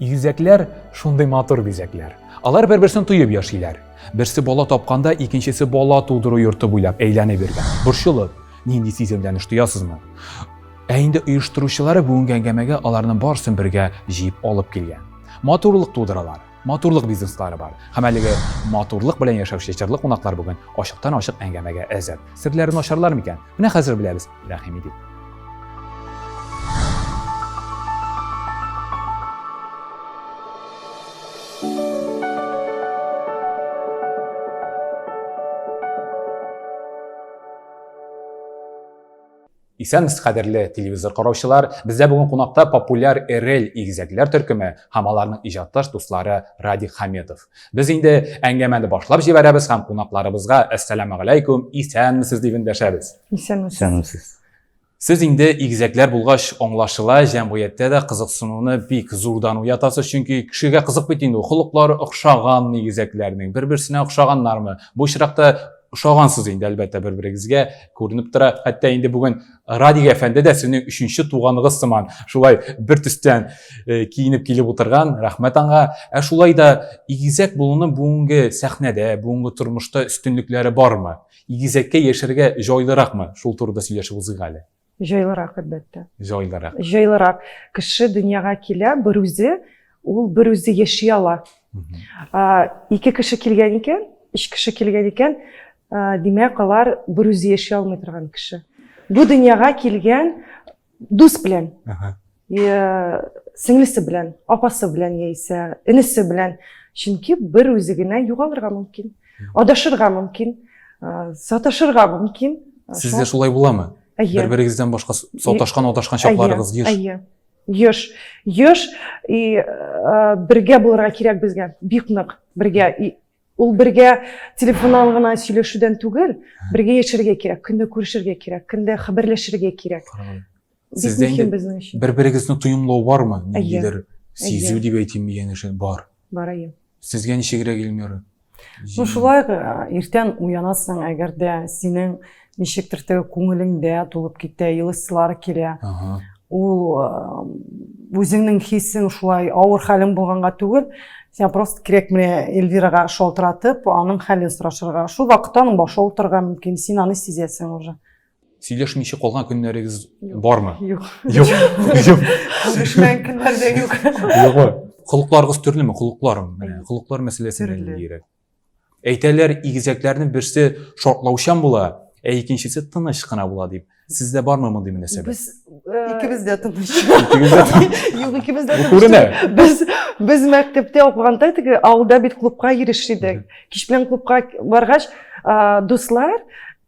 Игезәкләр шундый матур бизәкләр. Алар бер-берсен тоеп яшиләр. Берсе бала тапканда, икенчесе бала тудыру йорты буйлап әйләнеп йөргән. Борчылып, нинди сиземләнеш тоясызмы? Ә инде оештыручылары бүгенге әңгәмәгә аларның барысын бергә җыеп алып килгән. Матурлык тудыралар. Матурлык бизнеслары бар. Һәм әлеге матурлык белән яшәүче җырлы кунаклар бүген ачыктан-ачык әңгәмәгә әзер. Серләрен ачарлар микән? Менә хәзер беләбез. Рәхим итик. Исәнмесез, кадерле телевизор караучылар. Бездә бүген кунакта популяр РЛ игезәкләр төркеме һәм аларның иҗатташ дуслары Радик Хаметов. Без инде әңгәмәне башлап җибәрәбез һәм кунакларыбызга әссәламу алейкум, исәнмесез дип эндәшәбез. Исәнмесез. Исәнмесез. Сез инде игезәкләр булгач, аңлашыла, җәмгыятьтә дә кызыксынуны бик зурдан уятасыз, чөнки кешегә кызык бит инде ул, холыклары охшаган игезәкләрнең, бер-берсенә охшаганнармы? Бу очракта ошагансыз инде, әлбәттә, бер-берегезгә күренеп тора. Хәтта инде бүген Радик әфәнде дә сезнең өченче туганыгыз сыман, шулай бер төстән э, киенеп килеп утырган, рәхмәт аңа. Ә шулай да игезәк булуның бүгенге сәхнәдә, бүгенге тормышта өстенлекләре бармы? Игезәккә яшәргә җайлыракмы? Шул турыда сөйләшеп узыйк әле. Җайлырак, әлбәттә. Җайлырак. Җайлырак. Кеше дөньяга килә, бер үзе, ул бер үзе яши ала. Ике кеше килгән икән, өч кеше килгән икән, димәк, алар бер үзе яши алмый торган кеше. Бу дөньяга килгән дус белән, сеңлесе белән, апасы белән яисә энесе белән. Чөнки бер үзе генә югалырга мөмкин, адашырга мөмкин, саташырга мөмкин. Сездә шулай буламы? Бер-берегездән башка саташкан, адашкан чакларыгыз еш? Әйе. Еш. Еш. И бергә булырга кирәк безгә. Бик нык бергә. Ул бергә телефоннан гына сөйләшүдән түгел, бергә яшәргә кирәк, көндә күрешергә кирәк, көндә хәбәрләшергә кирәк. Сездә инде бер-берегезне тоемлау бармы? Ниндидер сизү дип әйтимме, янәшә бар. Бар, әйе. Сезгә ничегрәк, Эльмира? Ну, шулай иртән уянасың, әгәр дә синең ничектер теге күңелеңдә тулып китә, елыйсылар килә. Ул үзеңнең хисең шулай авыр хәлең булганга түгел, сиңа просто кирәк менә Эльвирага шалтыратып, аның хәлен сорашырга. Шул вакытта аның башы авыртырга мөмкин, син аны сизәсең уже. Сөйләшмичә калган көннәрегез бармы? Юк. Юк. Юк. Күрешмәгән көннәр дә юк. Юкмы? Холыкларыгыз төрлеме? Холыклар, менә холыклар мәсьәләсе ниндирәк? Әйтәләр, игезәкләрнең берсе шартлаучан була, ә икенчесе тыныч кына була дип. Сездә бармы мондый мөнәсәбәт? Без э, икебез дә тыныч. Икегез дә Юк, икебез дә тыныч. Күренә. Без без мәктәптә укыганда теге авылда бит клубка йөреш идек. Кич белән клубка баргач, дуслар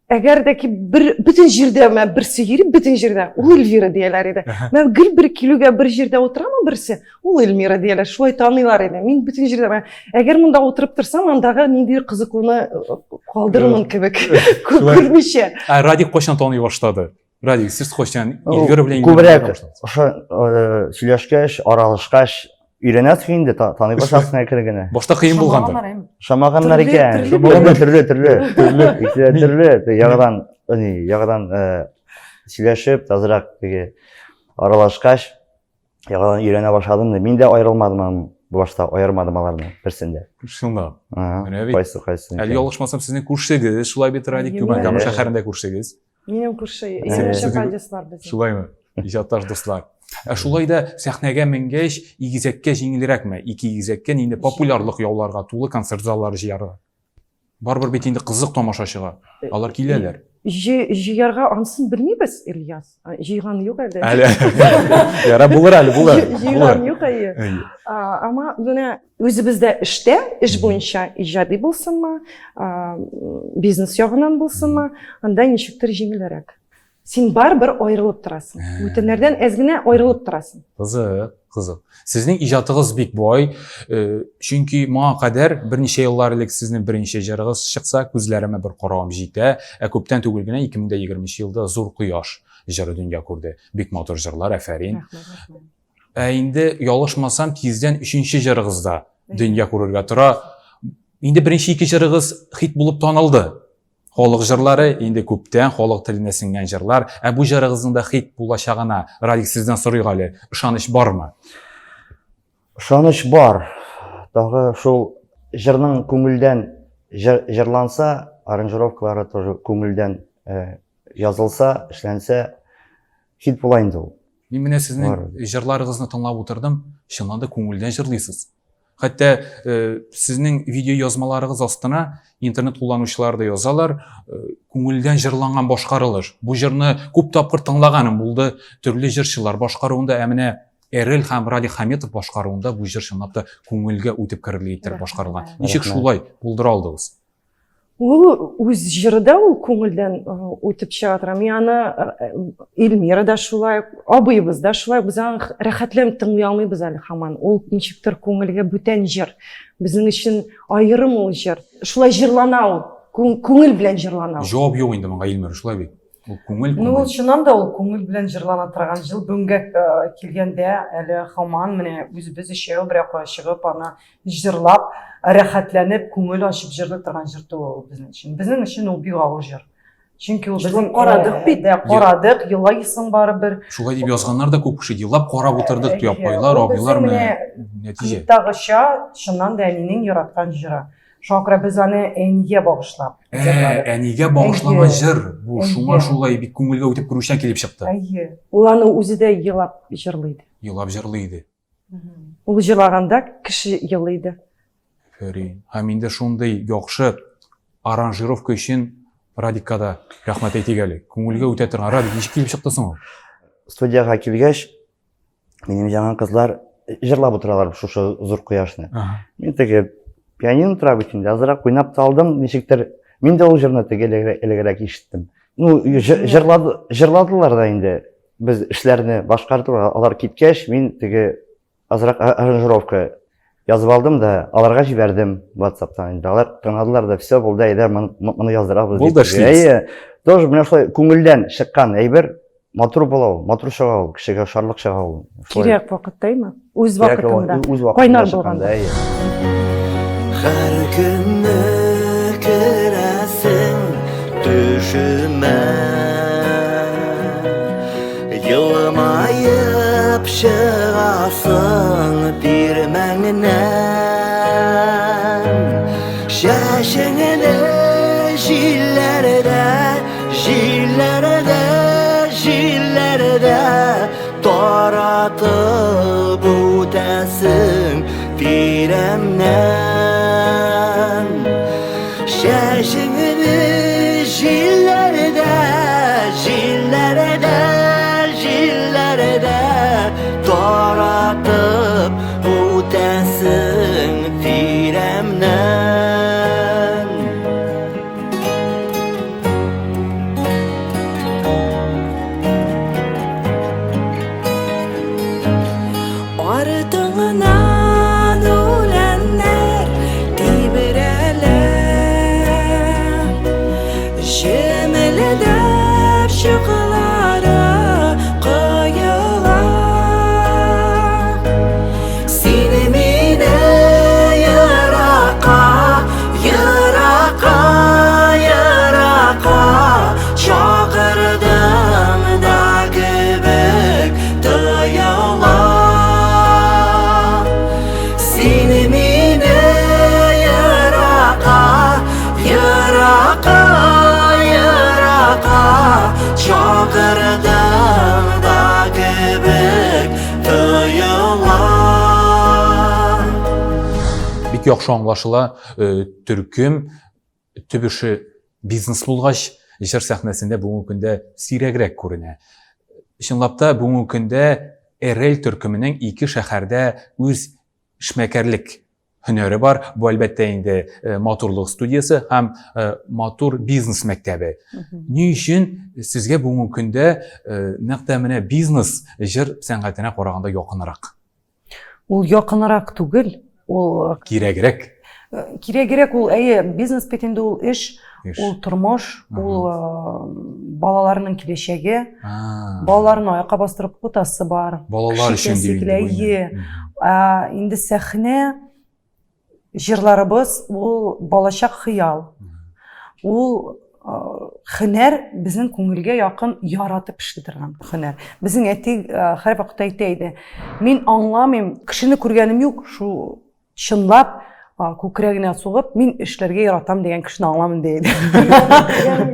Әгәр дә ки бер бөтен җирдә менә берсе йөри, бөтен җирдә, ул Эльвира дияләр иде. Менә гел бер килүгә бер җирдә утырамы берсе, ул Эльмира дияләр, шулай таныйлар иде. Мин бөтен җирдә менә әгәр монда утырып торсам, андагы ниндидер кызыклыны э, калдырырмын кебек, күрмичә. Ә Радик кайчан таный башлады? Радик, сез кайчан Эльвира белән Күбрәк ошо э, сөйләшкәч, аралашкач, өйрәнәсең инде, таный башласың әкрен генә. Башта кыен булгандыр. Ошамаганнар икән. Төрле, төрле, төрле. Төрле, икесе төрле. Яңадан, ни, яңадан э, сөйләшеп, азрак теге аралашкач, яңадан өйрәнә башладым. Мин дә аерылмадым башта, аермадым аларны берсен дә. Шунда. Менә бит. Кайсы, кайсы. Әле ялгышмасам, сезнең күршегез, шулай бит, Радик, Түбән Кама шәһәрендә күршегез. Минем күрше, янәшә подъездлар безнең. Шулаймы? Иҗатташ дуслар. Ә шулай да сәхнәгә менгәч, игезәккә җиңелрәкме? Ике игезәккә инде популярлык яуларга, тулы концерт заллары җыярга. Барыбер бит инде кызык тамашачыга. Алар киләләр. Җыярга ансын белмибез, Ильяс. Җыйган юк әле. Әле. Яра булыр әле, булыр. Җыйган юк әле. Ама менә Үзебездә эштә, эш буенча иҗади булсынмы, бизнес ягыннан булсынмы, анда ничектер җиңелрәк. Син барыбер аерылып торасың. Бүтәннәрдән әз генә аерылып торасың. Кызык, кызык. Сезнең иҗатыгыз бик бай, э, чөнки моңа кадәр берничә еллар элек сезнең беренче җырыгыз чыкса, күзләремә бер каравым җитә, ә күптән түгел генә 2020 елда Зур кояш җыры дөнья күрде. Бик матур җырлар, афәрин. Рәхмәт, рәхмәт. Ә инде ялгышмасам, тиздән өченче җырыгыз да дөнья күрергә тора. Инде беренче ике җырыгыз хит булып танылды. Халык җырлары инде күптән халык теленә сеңгән җырлар. Ә бу җырыгызның да хит булачагына, Радик, сездән сорыйк әле, ышаныч бармы? Ышаныч бар. Тагы шул җырның күңелдән җырланса, аранжировкалары тоже күңелдән э, язылса, эшләнсә, хит була инде ул. Мин менә сезнең җырларыгызны тыңлап утырдым, чыннан да күңелдән җырлыйсыз. Хәтта э, сезнең видео язмаларыгыз астына интернет кулланучылар да язалар, э, күңелдән җырланган башкарылыш. Бу җырны күп тапкыр тыңлаганым булды, төрле җырчылар башкаруында, ә менә Эрел һәм Радик Хаметов башкаруында бу җыр чынлап та күңелгә үтеп керерлек итеп башкарылган. Ничек шулай булдыра алдыгыз? Ул үз җыры да ул күңелдән үтеп чыга тора. Мин аны Эльмира да шулай, абыебыз да шулай, без аны рәхәтләнеп тыңлый алмыйбыз әле һаман. Ул ничектер күңелгә бүтән җыр. Безнең өчен аерым ул җыр. Шулай җырлана ул. Күңел белән җырлана ул. Җавап юк инде моңа, Эльмира, шулай бит? Ул күңел, күңел. Ну, ул чыннан да ул күңел белән җырлана торган җыр. Бүгенгә килгәндә әле һаман менә үзебез өчәү берәр кая чыгып аны җырлап, рәхәтләнеп, күңел ачып җырлый торган җыр түгел ул безнең өчен. Безнең өчен ул бик авыр җыр. Чөнки ул безнең карадык бит. Дә карадык, елайсың барыбер. Шулай дип язганнар да күп кеше, елап карап утырдык, дип апайлар, абыйлар менә нәтиҗә. Клиптагыча, чыннан да әнинең яраткан җыры. Шуңа күрә без аны әнигә багышлап җырладык. Әнигә багышланган җыр. Бу шуңа шулай бик күңелгә үтеп керүчән килеп чыкты. Әйе. Ул аны үзе дә елап җырлый иде. Елап җырлый иде. Ул җырлаганда кеше елый иде. Афәрин. Һәм инде шундый яхшы аранжировка өчен Радикка да рәхмәт әйтик әле. Күңелгә үтә торган. Радик, ничек килеп чыкты соң ул? Студиягә килгәч, минем яңа кызлар җырлап утыралар шушы зур кояшны. Мин теге пианино тора бит инде, азрак уйнап та алдым, ничектер. Мин дә ул җырны теге элегрәк ишеттем. Ну, җырлады, җырладылар да инде. Без эшләрне башкардык, алар киткәч, мин теге азрак аранжировка язып алдым да, аларга җибәрдем WhatsApp-тан инде. Алар тыңладылар да, все, булды, әйдә, моны яздырабыз. Булды, эшлибез. Әйе, тоже менә шулай күңелдән чыккан әйбер матур була ул, матур чыга ул, кешегә ошарлык чыга ул. Кирәк вакыттаймы? Үз вакытында. Үз вакытында. Кайнар булганда. Әйе. Һәр көнне керәсең төшемә. Елмаеп чыгасың тирмәңнән. Чәчеңне җилләрдә, җилләрдә, җилләрдә Таратып үтәсең тирәмнән. Чәчеңне җилләрдә, җилләрдә, җилләрдә таратып үтәсең тирәмнән. Артыңнан үләннәр тибрәлә, Җемелдәп чыклары коела. Син мине еракка, еракка, еракка Чакырдың да кебек тоела. Син мине еракка, еракка, еракка чакырдың да кебек тоела. Бик яхшы аңлашыла, э, төркем төп эше бизнес булгач, җыр сәхнәсендә бүгенге көндә сирәгрәк күренә. Чынлап та бүгенге көндә РЛ төркеменең ике шәһәрдә үз эшмәкәрлек һөнәре бар. Бу әлбәттә инде э, матурлык студиясе һәм э, матур бизнес мәктәбе. Ни өчен сезгә бүгенге көндә э, нәкъ тә менә бизнес җыр сәнгатенә караганда якынрак? Ул якынрак түгел, ул э, кирәгрәк. Э, кирәгрәк ул, әйе, бизнес бит инде ул эш, ул тормыш, ул э, балаларның киләчәге, балаларны аякка бастырып кутасы бар. Балалар өчен дип инде. Әйе. Инде сәхнә җырларыбыз ул балачак хыял. Ул һөнәр безнең күңелгә якын, яратып эшли торган һөнәр. Безнең әти һәрвакыт әйтә иде, мин аңламыйм, кешене күргәнем юк, шул чынлап күкрәгенә сугып, мин эшләргә яратам дигән кешене аңламыйм ди иде.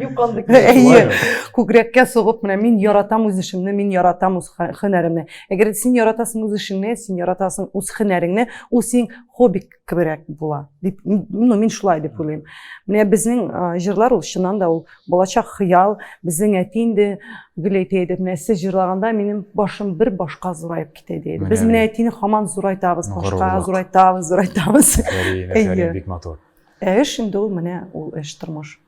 Юк андый. Әйе, күкрәккә сугып, менә мин яратам үз эшемне, мин яратам үз һөнәремне. Әгәр син яратасың үз эшеңне, син яратасың үз һөнәреңне, ул синең хобби кеберәк була дип, ну, мин шулай дип уйлыйм. Менә безнең җырлар ул чыннан да ул балачак хыял. Безнең әти инде гел әйтә иде, менә сез җырлаганда минем башым бер башка зураеп китә ди. Без менә әтине һаман зурайтабыз, башка зурайтабыз, зурайтабыз. Афәрин, афәрин, бик матур. Ә эш инде ул менә ул эш тормыш.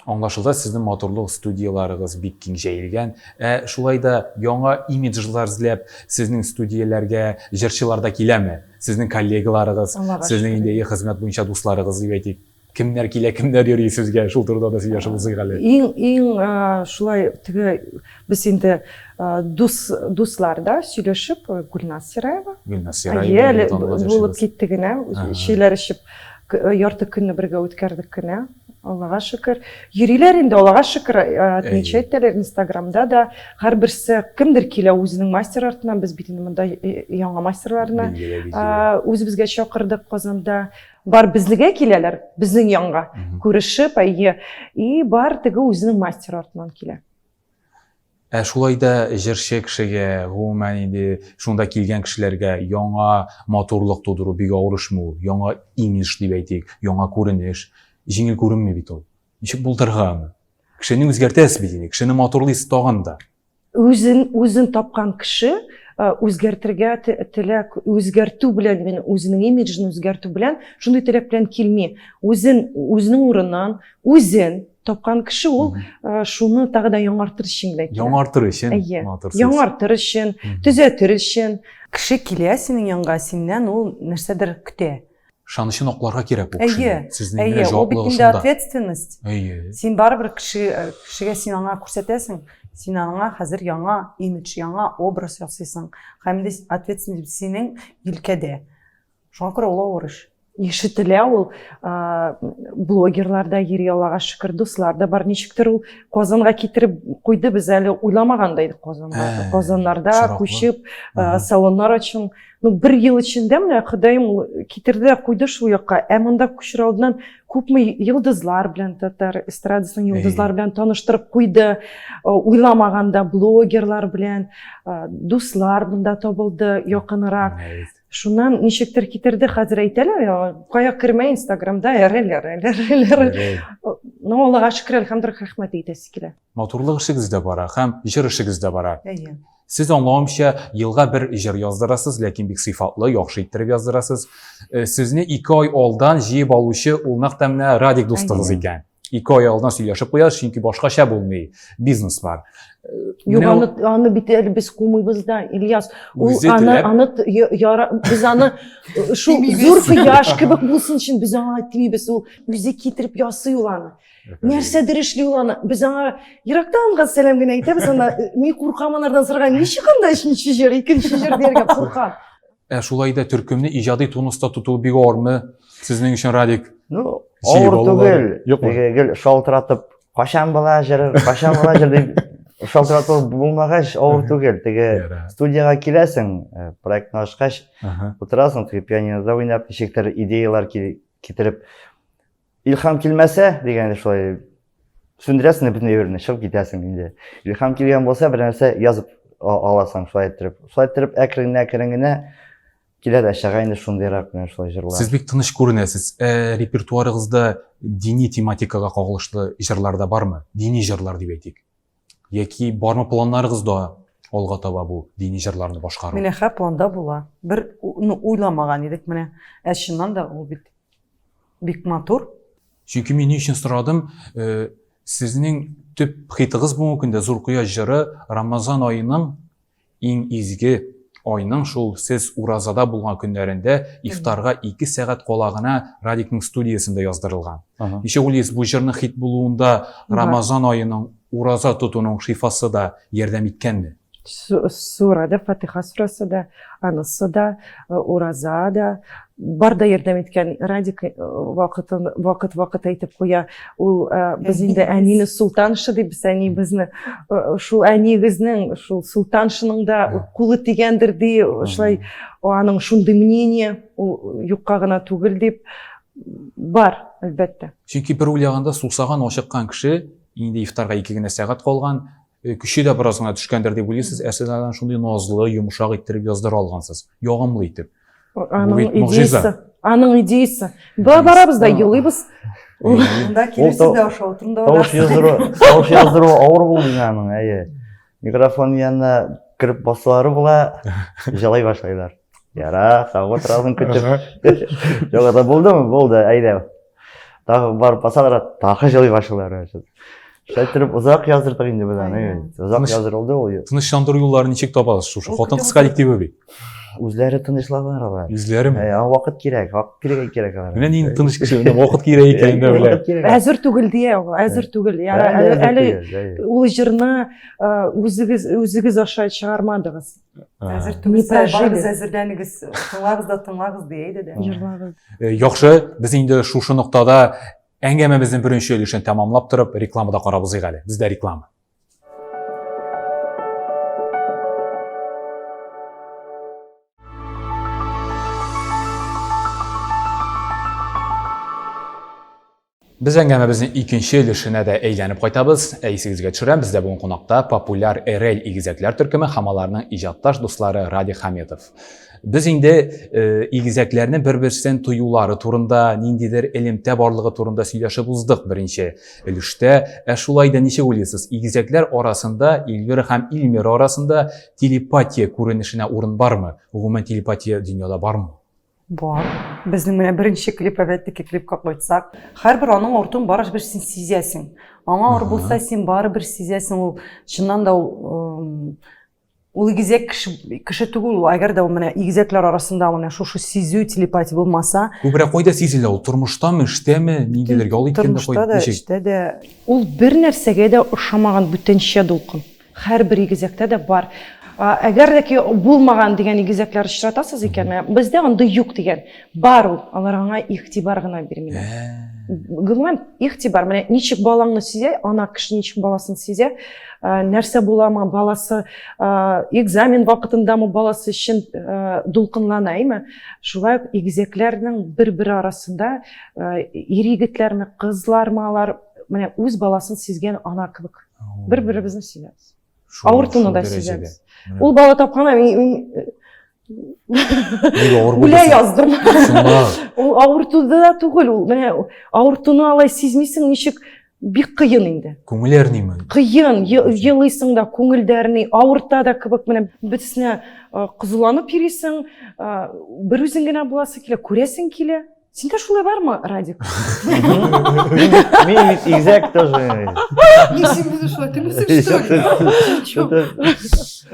Аңлашылды, сезнең матурлык студияләрегез бик киң җәелгән. Ә шулай да яңа имиджлар эзләп, сезнең студияләргә җырчылар да киләме? Сезнең коллегаларыгыз, сезнең инде хезмәт буенча дусларыгыз дип әйтик. Кемнәр килә, кемнәр йөри сезгә? Шул турыда да сөйләшеп узыйк әле. Иң, иң шулай теге без инде дус, дуслар да сөйләшеп, Гөлназ Сираева. Гөлназ Сираева. Әле булып китте генә, чәйләр эчеп, ярты көнне бергә үткәрдек кенә. Аллага шөкер. Йөриләр инде, Аллага шөкер, отмечать итәләр Инстаграмда да. Һәрберсе кемдер килә үзенең мастер артыннан, без бит инде монда яңа мастерларны үзебезгә чакырдык Казанда. Бар безнегә киләләр, безнең янга күрешеп, әйе. И бар теге үзенең мастер артыннан килә. Ә шулай да җырчы кешегә, гомумән инде шунда килгән кешеләргә яңа матурлык тудыру бик авыр эшме ул? Яңа имидж дип әйтик, яңа күренеш. Җиңел күренми бит ул. Ничек булдырырга аны? Кешене үзгәртәсез бит инде, кешене матурлыйсыз тагын да. Үзен, үзен тапкан кеше үзгәртергә теләк, үзгәртү белән, мин үзенең имиджын үзгәртү белән, шундый теләк белән килми. Үзен, үзенең урынын, үзен тапкан кеше ул шуны тагы да яңартыр өчен генә кирәк. Яңартыр өчен. Әйе. Яңартыр өчен, төзәтер өчен. Кеше килә синең янга, синнән ул нәрсәдер көтә. Ышанычын акларга кирәк бу кешенең. Сезнең менә җаваплылыгы шунда. Әйе, ул бит инде ответственность. Әйе. Син барыбер кеше, кешегә син аңа күрсәтәсең, син аңа хәзер яңа имидж, яңа образ ясыйсың. Һәм инде ответственность синең елкәдә. Шуңа күрә ул авыр эш. Ишетелә ул, блогерлар да йөри, Аллага шөкер, дуслар да бар. Ничектер ул Казанга китереп куйды, без әле уйламаган да идек Казанга. Казаннарда күчеп, салоннар ачу. Ну, бер ел эчендә менә Ходаем китерде дә куйды шул якка. Ә монда күчер алдыннан күпме йолдызлар белән, татар эстрадасының йолдызлары белән таныштырып куйды. Уйламаганда блогерлар белән, дуслар монда табылды якынрак. Шуннан ничектер китерде, хәзер әйтәләр, кая кермә Инстаграмда, әрел, әрел, әрел, әрел. Ну, Аллага шөкер, әлхәмдүлилләһ, рәхмәт әйтәсе килә. Матурлык эшегез дә бара һәм җыр эшегез дә бара. Әйе. Сез аңлавымча, елга бер җыр яздырасыз, ләкин бик сыйфатлы, яхшы иттереп яздырасыз. Сезне 2 ай алдан җыеп алучы ул нәкъ тә менә Радик дустыгыз икән. 2 ай алдан сөйләшеп куясыз, чөнки башкача булмый, бизнес бар. Юк, аны, аны бит әле без кумыйбыз да, Ильяс. Ул аны, аны яра, без аны шул зур кояш кебек булсын өчен без аңа тимибез. Ул үзе китереп ясый ул аны. Нәрсәдер эшли ул аны. Без аңа ерактан гына сәлам генә әйтәбез, ана мин куркам анардан сорарга, ничек анда өченче җыр, икенче җыр дияргә куркам. Ә шулай да төркемне иҗади тонуста тоту бик авырмы сезнең өчен, Радик? Ну, авыр түгел. Теге гел шалтыратып, кашан була җыр, кашан була җыр дип шалтырату булмагач, авыр түгел. Теге студиягә киләсең, проектны ачкач, утырасың, теге пианинода уйнап, ничектер идеялар китереп, Илһам килмәсә, дигән шулай сүндерәсең дә бөтен әйберне, чыгып китәсең инде. Илһам килгән булса, бер нәрсә язып аласың шулай иттереп. Шулай иттереп әкрен әкрен генә килә дә чыга инде шундыйрак менә шулай җырлар. Сез бик тыныч күренәсез. Ә репертуарыгызда дини тематикага кагылышлы җырлар да бармы? Дини җырлар дип әйтик. Яки бармы планнарыгызда алга таба бу дини җырларны башкару? Менә хә планда була. Бер ну, уйламаган идек менә. Ә чыннан да ул бит бик матур. Чөнки мин ни өчен сорадым, сезнең төп хитыгыз бүгенге көндә Зур кояш җыры Рамазан аеның иң изге айның шул сез уразада булган көннәрендә ифтарга 2 сәгать кала гына Радикның студиясендә яздырылган. Ничек уйлыйсыз, бу җырның хит булуында Рамазан аеның ураза тотуның шифасы да ярдәм иткәнме? Сүрә дә, Фатиха сүрәсе дә, анысы да, ураза да, бар да ярдәм иткән. Радик вакытын вакыт-вакыт әйтеп куя. Ул без инде әнине султанша дип, без әни безне шул әниегезнең, шул султаншаның да кулы тигәндер ди, шулай аның шундый мнение, ул юкка гына түгел дип бар, әлбәттә. Чөнки бер уйлаганда сусаган, ачыккан кеше инде ифтарга ике генә сәгать калган, көче дә бераз гына төшкәндер дип уйлыйсыз, ә сез адан шундый назлы, йомшак иттереп яздыра алгансыз, ягымлы итеп. Аның идеясы, аның идеясы. Барабыз да елыйбыз. Монда килерсез дә ашау турында Тавыш яздыру, тавыш яздыру авыр булды миңа аның, әйе. Микрофон янына кереп басулары була, җылый башлыйлар. Яра, тагы утырасың көтеп. Юк, это булдымы? Булды, әйдә. Тагы барып басалар, тагы җылый башлыйлар. Шулай иттереп озак яздырдык инде без аны. Озак яздырылды ул. Тынычландыру юлларын ничек табасыз шушы хатын-кыз коллективы бит? Үзләре тынычланалар алар. Үзләреме? Ә, вакыт кирәк, вакыт кирәк кирәк алар. Менә нинди тыныч кеше, менә вакыт кирәк икән дә белә. Әзер түгел дия ул, әзер түгел. Әле ул җырны үзегез үзегез аша чыгармадыгыз. Әзер түгелсә, барыгыз әзерләнегез, тыңлагыз да тыңлагыз дия иде дә. Җырлагыз. Яхшы, без инде шушы ноктада әңгәмәбезнең беренче өлешен тәмамлап торып, рекламада карап узыйк әле. Бездә реклама. Без әңгәмәбезнең икенче өлешенә дә әйләнеп кайтабыз. Ә исегезгә төшерәм, бездә бүген кунакта популяр РЛ игезәкләр төркеме һәм аларның иҗатташ дуслары Радик Хаметов. Без инде э, игезәкләрнең бер-берсен тоюлары турында, ниндидер элемтә барлыгы турында сөйләшеп уздык беренче өлештә. Ә шулай да ничек уйлыйсыз, игезәкләр арасында, Эльвира һәм Ильмира арасында телепатия күренешенә урын бармы? Гомумән телепатия дөньяда бармы? Бар. Безнең менә беренче клип, әбәттеке клипка кайтсак, һәрбер аның артын барыбер син сизәсең. Аңа авыр булса, син барыбер сизәсең. Ул чыннан да ул ул игезәк кеше, кеше түгел ул. Әгәр дә ул менә игезәкләр арасында менә шушы сизү, телепатия булмаса. Күбрәк кайда сизелә ул? Тормыштамы, эштәме, ниндидер ял иткәндә Тормышта да, эштә дә. Ул бер нәрсәгә дә ошамаган бүтәнчә дулкын. Һәрбер игезәктә дә бар. Әгәр дә ки булмаган дигән игезәкләр очратасыз икән, менә бездә андый юк дигән. Бар ул, алар аңа игътибар гына бирмиләр. Гомумән, игътибар. Менә ничек балаңны сизә, ана кеше ничек баласын сизә, нәрсә буламы, баласы экзамен вакытындамы баласы өчен дулкынлана, әйме? Шулай ук игезәкләрнең бер-бер арасында ир-егетләрме, кызлармы алар, менә үз баласын сизгән ана кебек. Бер-беребезне сизәбез. Авыртуны да сизәбез. Ул бала тапкан, мин үлә яздым. Ул авыртуды да түгел, ул менә авыртуны алай сизмисең, ничек бик кыен инде. Күңел әрниме? Кыен, елыйсың да, күңел дә әрни, авырта да кебек менә бөтенесенә кызуланып йөрисең, бер үзең генә буласы килә, күрәсең килә. Синдә шулай бармы, Радик? Мин бит игезәк тоже. Не син безне шулай телмисең, что ли?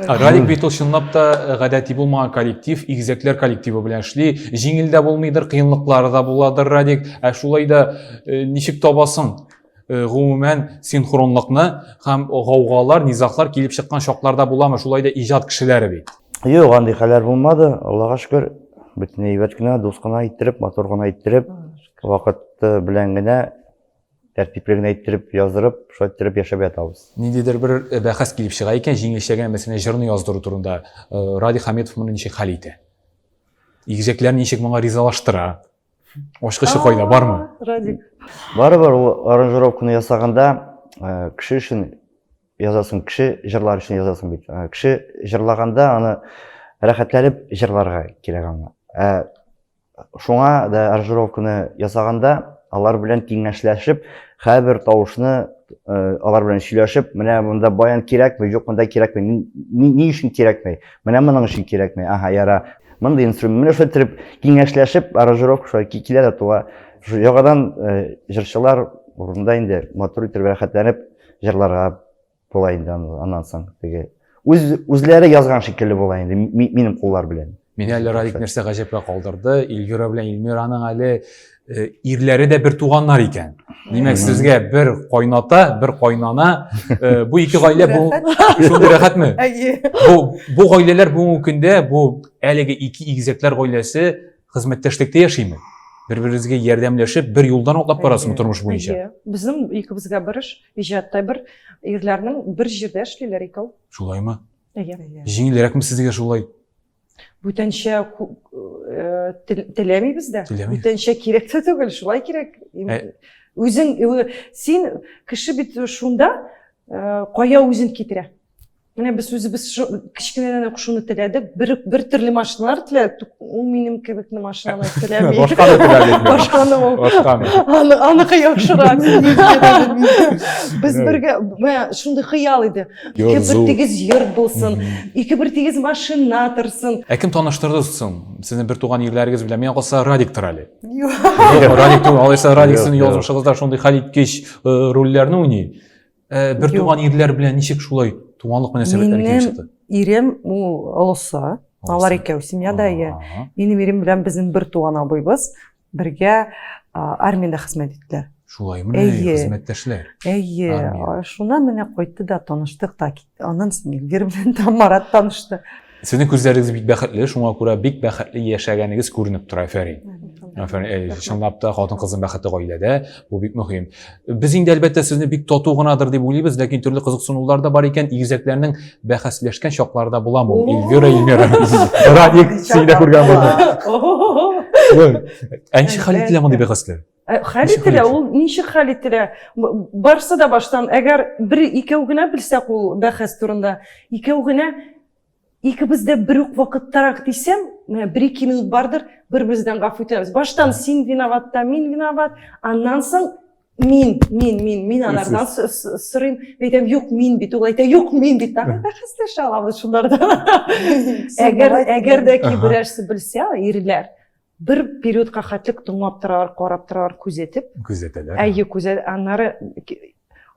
Радик бит ул чынлап та э, гадәти булмаган коллектив, игезәкләр коллективы белән эшли. Җиңел дә булмыйдыр, кыенлыклары да буладыр, Радик. Ә шулай да э, ничек табасың? Э, гомумән синхронлыкны һәм гаугалар, низаглар килеп чыккан чакларда буламы? Шулай да иҗат кешеләре бит. Юк, андый хәлләр булмады, Аллага шөкер. Бөтен әйбәт кенә, дус кына иттереп, матур гына иттереп, вакыты белән генә, тәртипле генә иттереп, яздырып, шулай иттереп яшәп ятабыз. Ниндидер бер э, бәхәс килеп чыга икән, җиңелчә генә, мәсәлән, җырны яздыру турында. Э, Радий Хаметов моны ничек хәл итә? Игезәкләр ничек моңа ризалаштыра? Ачкычы кайда, бармы? Радик. Барыбер ул аранжировканы ясаганда, э, кеше өчен язасың, кеше җырлар өчен язасың бит. Э, кеше җырлаганда аны рәхәтләнеп җырларга кирәк аңа. Ә шуңа да аранжировканы ясаганда алар белән киңәшләшеп, һәрбер тавышны э, алар белән сөйләшеп, менә монда баян кирәкме, юк, монда кирәкме, ни, ни өчен кирәкми, менә моның өчен кирәкми, ага, яра, мондый инструмент, менә шулай итеп киңәшләшеп, аранжировка шулай килә дә туа. Яңадан э, җырчылар урында инде матур итеп рәхәтләнеп җырларга була инде аннан соң теге. Үз үзләре язган шикелле була инде минем куллар белән. Мине әле Радик нәрсә гаҗәпкә калдырды. Эльвира белән Эльмираның әле э, ирләре дә бер туганнар икән. Димәк, сезгә бер кайната, бер кайнана. Э, бу ике гаилә бу шундый рәхәтме? Әйе. Бу бу гаиләләр бүгенге көндә бу әлеге ике игезәкләр гаиләсе хезмәттәшлектә яшиме? Бер-берегезгә ярдәмләшеп, бер юлдан атлап барасызмы тормыш буенча? Әйе. Безнең икебезгә бер эш, иҗатта бер ирләрнең бер җирдә эшлиләр икәү. Шулаймы? Әйе. Җиңелрәкме сезгә шулай? Бүтәнчә э, теләмибез дә. Бүтәнчә кирәк тә түгел, шулай кирәк. Ә- Үзең син кеше бит шунда э, кая үзен китерә. Менә без үзебез кечкенәдән үк шуны теләдек. Бер бер төрле машиналар теләдек. Ул минем кебек машинаны теләми. Башканы теләдек. Башканы ул. Башканы. Аны аныкы яхшырак. Без бергә менә шундый хыял иде. Ике бер тигез йорт булсын, ике бер тигез машина торсын. Ә кем таныштырды соң? Сезнең бер туган ирләрегез белән. Миңа калса Радиктыр әле. Юк. Радик түгел, алайса Радик сезнең язмышыгызда шундый хәлиткеч э, рольләрне уйный. Э, бер туган ирләр белән ничек шулай туганлык мөнәсәбәтләре килеп чыкты? Ирем ул олысы. Алар икәү семьяда ие. Минем ирем белән безнең бер туган абыйбыз бергә армиядә хезмәт иттеләр. Шулаймы? Әйе. Хезмәттәшләр. Әйе. Шуннан менә кайтты да таныштык та. Аннан соң Эльвира белән дә Марат танышты. Сезнең күзләрегез бик бәхетле, шуңа күрә бик бәхетле яшәгәнегез күренеп тора, афәрин. Афәрин. Э, чынлап та хатын-кызның бәхете гаиләдә, бу бик мөһим. Без инде әлбәттә сезне бик тату гынадыр дип уйлыйбыз, ләкин төрле кызыксынулар да бар икән, игезәкләрнең бәхәсләшкән чаклары да буламы ул? Эльвира, Эльмира. Радик, син дә күргән булдың. Ә ничек хәл ителә мондый бәхәсләр? Э, хәл ителә, ул ничек хәл ителә? Барсы да баштан, әгәр бер икәү генә белсәк ул бәхәс турында, икәү генә икебез дә бер үк вакыттарак дисәм, менә бер-ике минут бардыр, бер-беребездән гафу итәбез. Баштан син виноват та мин виноват, аннан соң мин, мин, мин, мин анардан сорыйм, әйтәм, юк, мин бит, ул әйтә, юк, мин бит, тагын бәхәсләшә алабыз шуларда. Әгәр, әгәр дә ки берәрсе белсә, ирләр, бер периодка хәтлек тыңлап торалар, карап торалар, күзәтеп. Күзәтәләр. Әйе, күзәт, аннары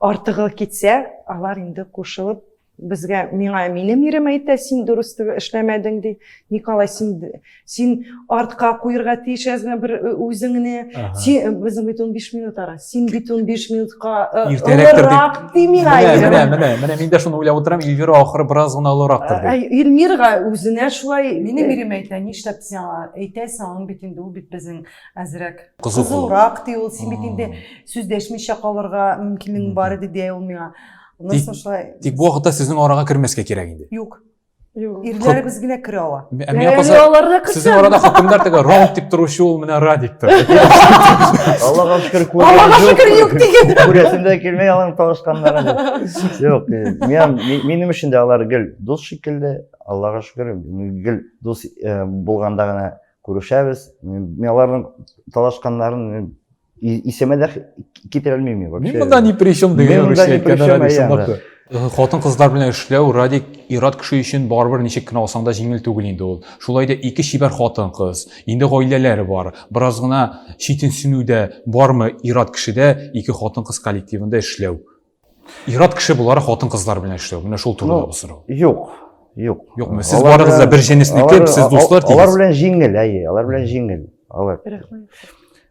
артыгы китсә, алар инде кушылып безгә, миңа минем ирем әйтә, син дөрес эшләмәдең ди. Николай, син син артка куерга тиеш әзгә бер үзеңне. Син безнең бит 15 минут ара. Син бит 15 минутка олырак ди миңа. Менә, менә, менә мин дә шуны уйлап утырам, Эльвира ахыры бераз гына олырактыр ди. Эльмирга үзенә шулай. Минем ирем әйтә, нишләп син аңа әйтәсең, аның бит инде ул бит безнең әзрәк кызурак ди ул, син бит инде сүз дәшмичә калырга мөмкинлегең бар иде ди ул миңа. Аннан соң шулай. Тик бу вакытта сезнең арага кермәскә кирәк инде. Юк. Юк. Ирләребез генә керә ала. Ә миңа калса, сезнең арада хөкемдар теге раунд дип торучы ул менә Радиктыр. Аллага шөкер, Аллага шөкер юк диген. Күрәсем дә килмәй аларның талашканнарын. Юк, минем өчен дә алар гел дус шикелле. Аллага шөкер, гел дус э, булганда гына күрешәбез. Мин аларның талашканнарын исемә дә китерә алмыйм вообще. Мин монда ни при чем дигән русча әйткәндә Радик чынлап та. Э, хатын-кызлар белән эшләү Радик ир-ат кеше өчен барыбер ничек кенә алсаң да җиңел түгел инде ул. Шулай да ике чибәр хатын-кыз, инде гаиләләре бар. Бераз гына читенсенү дә бармы ир-ат кешедә ике хатын-кыз коллективында эшләү? Ир-ат кеше буларак хатын-кызлар белән эшләү. Менә шул турында бу сорау. Юк. Юк. Юкмы? Сез барыгыз да бер җенеснеке, сез дуслар тигез. Алар белән җиңел, әйе, алар белән җиңел. Алар.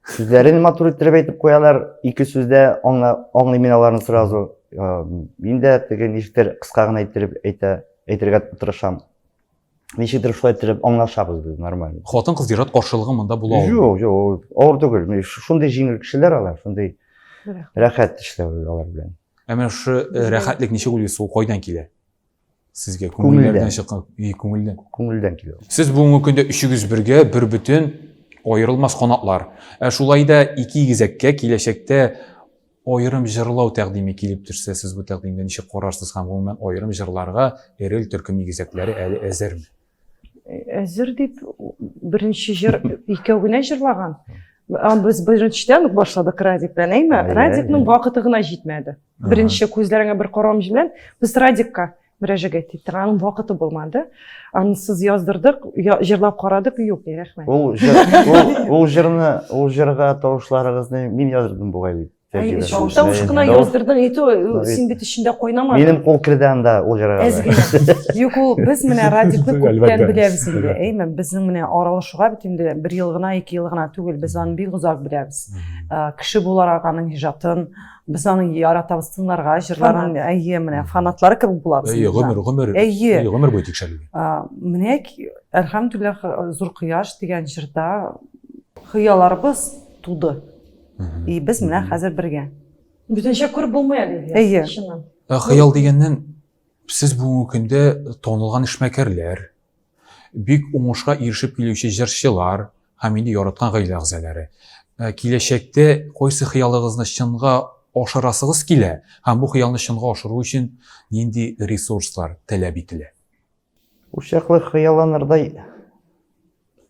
Сүзләрен матур иттереп әйтеп куялар, ике сүздә аңлыйм мин аларны сразу. Мин дә теге ничектер кыска гына иттереп әйтә, әйтергә тырышам. Ничектер шулай иттереп аңлашабыз без нормально. Хатын-кыз ир-ат каршылыгы монда була алмый. Юк, юк, авыр түгел. Шундый җиңел кешеләр алар, шундый рәхәт эшләү алар белән. Ә менә шушы э, рәхәтлек ничек уйлыйсыз, ул кайдан килә? Сезгә күңелләрдән чыккан, и күңелдән. Күңелдән килә. Сез бүгенге көндә өчегез бергә, бер бөтен аерылмас канатлар. Ә шулай да ике игезәккә киләчәктә Аерым җырлау тәкъдиме килеп төшсә, сез бу тәкъдимгә ничек карарсыз һәм гомумән аерым җырларга Эрел төркем игезәкләре әле әзерме? Әзер дип, беренче җыр икәү генә җырлаган. Без беренчедән үк башладык Радик белән, әйме? Радикның вакыты гына җитмәде. Беренче күзләреңә бер каравым белән без Радикка мөрәҗәгать иттек. Аның вакыты булмады. Анысыз яздырдык, җырлап карадык, юк, рәхмәт. Ул җыр, ул, ул җырны, ул җырга тавышларыгызны мин яздырдым бугай бит. Тавыш кына яздырдың, и то син бит эчендә кайнамадың. Минем кул керде анда ул җырга. Әз генә. Юк, ул без менә Радикны күптән беләбез инде. Әйме, безнең менә аралашуга бит инде бер ел гына, ике ел гына түгел, без аны бик озак беләбез. Кеше буларак аның иҗатын, без аны яратабыз тыңларга, җырларын, әйе, менә фанатлары кебек булабыз. Әйе, гомер, гомер. Әйе. Гомер буе тикшерелгән. Менә әлхәмдүлилләһ, Зур кояш дигән җырда хыялларыбыз туды. И без менә хәзер бергә. Бүтәнчә күреп булмый әле. Әйе. Чыннан. Ә хыял дигәннән, сез бүгенге көндә танылган эшмәкәрләр, бик уңышка ирешеп килүче җырчылар һәм инде яраткан гаилә әгъзалары. Ә киләчәктә кайсы хыялыгызны чынга ашырасыгыз килә һәм бу хыялны чынга ашыру өчен нинди ресурслар таләп ителә? Ул чаклы хыялланырдай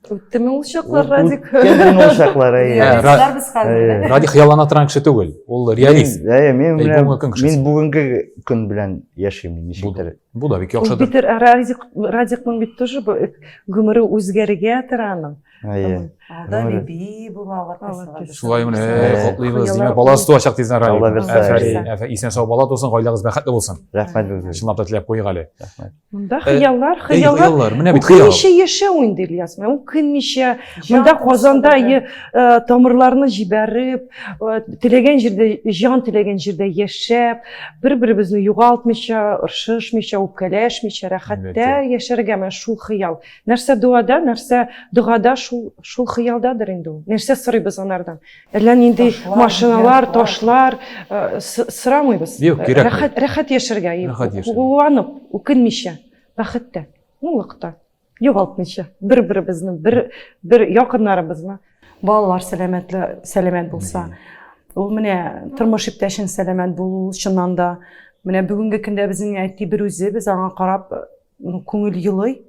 Үттеме ул чаклар, Радик? Үткән ул чаклар, әйе. Реалистлар без хәзер. Радик хыяллана торган кеше түгел, ул реалист. Әйе, мин менә мин бүгенге көн белән яшим, ничектер. Бу да бик яхшыдыр. Бит Радик, Радикның бит тоже гомере үзгәрергә тора аның. Әйе. Алда биби була, Алла Шулай менә котлыйбыз. Димәк, баласы туачак тиздән Радик. Афәрин, афәрин. Исән сау бала тусын, гаиләгез бәхетле булсын. Рәхмәт безгә. Чынлап та теләп куйыйк әле. Рәхмәт. Монда хыяллар, хыяллар. Менә бит хыял. Үкенмичә яшәү инде, Ильяс. Менә үкенмичә. Монда Казанда тамырларны җибәреп, теләгән җирдә, җан теләгән җирдә яшәп, бер-беребезне югалтмыйча, ыршышмыйча, үпкәләшмичә, рәхәттә яшәргә менә шул хыял. Нәрсә дуада, нәрсә догада, шул шул хыялдадыр инде ул. Нәрсә сорыйбыз анардан? Әллә нинди машиналар, ташлар э, сорамыйбыз. Юк, кирәкми. Рәхәт, рәхәт яшәргә. Рәхәт яшәргә. Куанып, үкенмичә, бәхеттә, муллыкта, югалтмыйча, бер-беребезне, бер бер якыннарыбызны. Балалар сәламәтле, сәламәт булса. Ул менә тормыш иптәшең сәламәт булу, чыннан да. Менә бүгенге көндә безнең әти бер үзе, без аңа карап, күңел елый.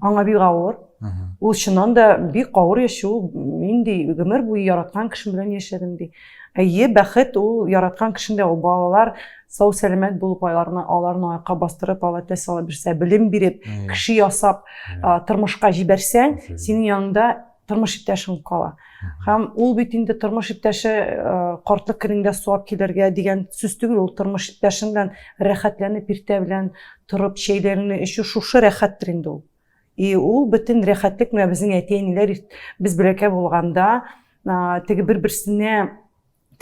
Аңа бик авыр. Ул чыннан да бик авыр яши, ул мин ди, гомер буе яраткан кешем белән яшәдем ди. Әйе, бәхет ул яраткан кешеңдә, ул балалар сау сәламәт булып аларны аларны аякка бастырып, алла тәсала бирсә, белем биреп, кеше ясап, тормышка җибәрсәң, синең яныңда тормыш иптәшең кала. Һәм ул бит инде тормыш иптәше картлык көнеңдә суап килергә дигән сүз түгел, ул тормыш иптәшең белән рәхәтләнеп иртә белән торып чәйләреңне эчү шушы рәхәттер инде ул. И ул бөтен рәхәтлек менә безнең әти-әниләр без бәләкәй булганда теге бер-берсенә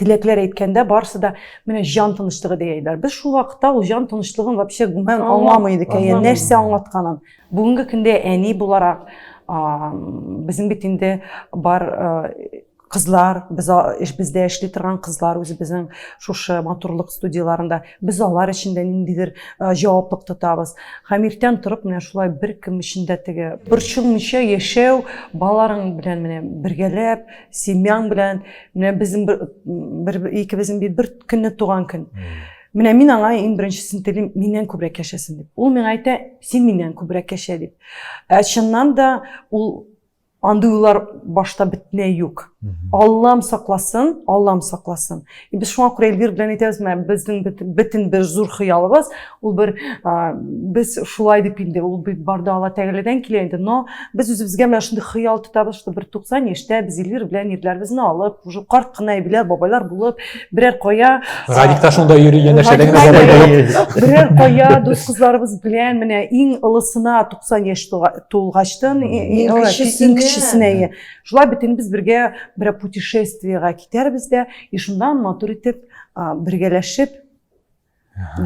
теләкләр әйткәндә барысы да менә җан тынычлыгы дияйләр. Без шул вакытта ул җан тынычлыгын вообще гомумән аңламый идек, әйе, нәрсә аңлатканын. Бүгенге көндә әни буларак, безнең бит инде бар кызлар, без эш бездә эшли торган кызлар үзебезнең шушы матурлык студияләрендә, без алар өчен дә ниндидер җаваплык тотабыз. Һәм иртән торып менә шулай бер кем өчен дә теге борчылмыйча яшәү, балаларың белән менә бергәләп, семьяң белән Менә безнең бер, бер икебезнең бит бер көнне туган көн. Менә мин аңа иң беренчесен телим, миннән күбрәк яшәсен дип. Ул миңа әйтә, син миннән күбрәк яшә дип. Ә чыннан да ул андый уйлар башта бөтенләй юк. Аллам сакласын, Аллам сакласын. И без шуңа күрә Эльвира белән әйтәбез, менә безнең бөтен бер зур хыялыбыз, ул бер без шулай дип инде, ул бит бар да Алла Тәгаләдән килә инде, но без үзебезгә менә шундый хыял тотабыз, что бер 90 яшьтә без Эльвира белән ирләребезне алып, уже карт кына әбиләр, бабайлар булып, берәр кая Радик та шунда йөри, янәшәдә генә бабай булып. Берәр кая дус кызларыбыз белән менә иң олысына 90 яшь тулгачтын, иң кечесенә. Шулай бит инде без бергә берәр путешествиегә китәрбез дә, и шунда матур итеп бергәләшеп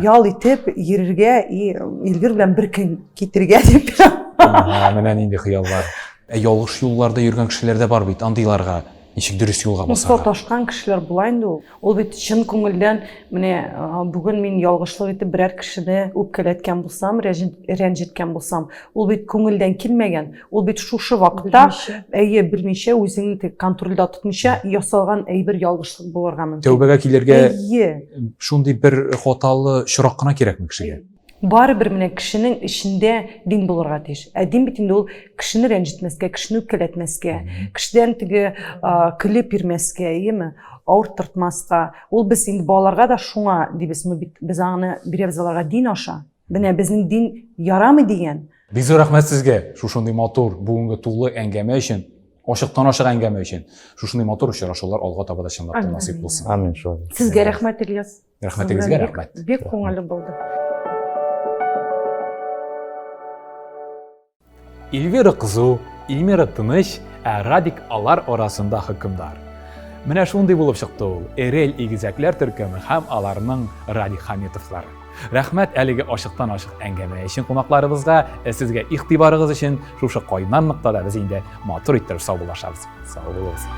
ял итеп йөрергә и Эльвир белән бер көн китергә дип. Менә нинди хыяллар. Ә ялгыш юлларда йөргән кешеләр дә бар бит, андыйларга ничек дөрес юлга басарга? Саташкан кешеләр була инде ул. Ул бит чын күңелдән менә бүген мин ялгышлык итеп берәр кешене үпкәләткән булсам, рәнҗеткән булсам, ул бит күңелдән килмәгән. Ул бит шушы вакытта, әйе, белмичә, үзеңне тек контрольдә тотмыйча ясалган әйбер ялгышлык булырга мөмкин. Тәүбәгә килергә әйе. Шундый бер хаталы чорак кына кирәкме кешегә? Барыбер менә кешенең эчендә дин булырга тиеш. Ә дин бит инде ул кешене рәнҗетмәскә, кешене үпкәләтмәскә, кешедән теге көлеп йөрмәскә, әйеме? Авырттыртмаска. Ул без инде балаларга да шуңа дибез, ну бит без аны бирәбез аларга дин аша. Менә безнең дин ярамый дигән. Бик зур рәхмәт сезгә шушындый матур, бүгенге тулы әңгәмә өчен. Ачыктан-ачык әңгәмә өчен. Шушындый матур очрашулар алга таба да чынлап та насыйп булсын. Амин шул. Сезгә рәхмәт, Ильяс. Рәхмәтегезгә рәхмәт. Бик күңелле булды. Эльвира кызу, Эльмира тыныч, ә Радик алар арасында хөкемдар. Менә шундый булып чыкты ул Эрель игезәкләр төркеме һәм аларның Радик Хаметовлары. Рәхмәт әлеге ачыктан-ачык әңгәмә өчен кунакларыбызга, ә сезгә игътибарыгыз өчен шушы кайнар ноктада без инде матур иттереп саубуллашабыз. Сау булыгыз.